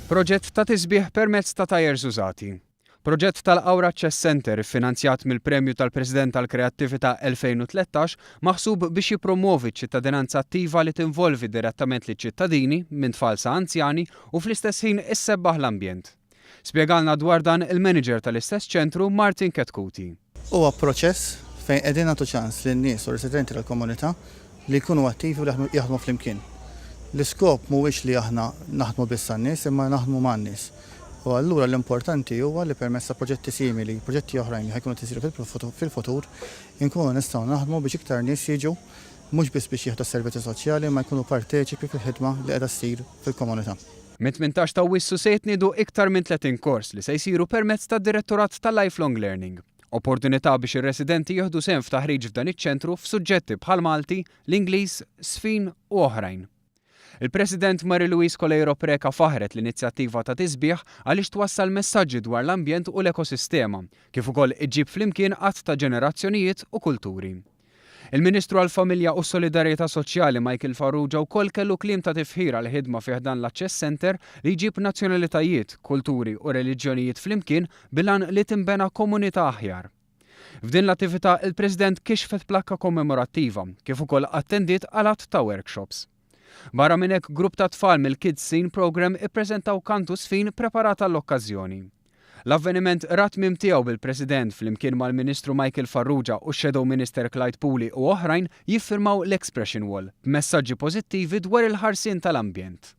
Proġett ta' tisbiħ permezz ta' tajers użati. Proġett tal-Qawra Chess Centre iffinanzjat mill-Premju tal-President għall-Kreattività 2013 maħsub biex jippromwovi ċ-ċittadinanza attiva li tinvolvi direttament liċ-ċittadini, minn tfal sa anzjani, u fl-istess ħin issebbaħ l-ambjent. Spjegalna dwar dan il-manager tal-istess ċentru Martin Chetcuti. Huwa proċess fejn qegħdin nagħtu ċans lin-nies u residenti tal-komunità li jkunu attivi u li jaħdmu flimkien. L-iskop mhuwiex li aħna naħdmu biss għan-nies imma naħdmu man-nies. U allura l-importanti huwa li permezz ta' proġetti simili, proġetti oħrajn li ħa jkunu qed isiru fil-futur, inkunu nistgħu naħdmu biex iktar nies jiġu mhux biss biex jieħdu s-servizzi soċjali imma jkunu parteċipi fil-ħidma li qiegħda ssir fil-komunità. Mit-18 ta' Awwissu se jitniedu iktar minn 30 kors li se jsiru permezz tad-Direttorat tal-Lifelong Learning. Opportunità biex ir-residenti jieħdu sehem f'taħriġ f'dan iċ-ċentru f'suġġetti bħall-Malti, l-Ingliż, żfin u oħrajn. Il-President Marie Louise Coleiro Preca faħħret l-inizjattiva ta' tisbiħ għaliex twassal messaġġi dwar l-ambjent u l-ekosistema, kif ukoll iġġib flimkien għadd ta' ġenerazzjonijiet u kulturi. Il-Ministru għall-Familja u s-Solidarjetà Soċjali Michael Farrugia wkoll kellu kliem ta' tifħir għall-ħidma fi ħdan l-Aċċess Centre li jġib nazzjonalitajiet, kulturi u reliġjonijiet flimkien bil-għan li tinbena komunità aħjar. F'din l-attività il-President kixfet plakka kommemorattiva kif ukoll attendiet għal għadd ta' workshops. Barra minn hekk grupp ta' tfal mill-Kids Scene Programme ippreżentaw kant u żfin preparat għall-okkażjoni. L-avveniment ra t-tmiem tiegħu bil-President flimkien mal-Ministru Michael Farrugia u x-Shadow Minister Clyde Puli u oħrajn jiffirmaw l-Expression Wall b'messaġġi pożittivi dwar il-ħarsien tal-ambjent.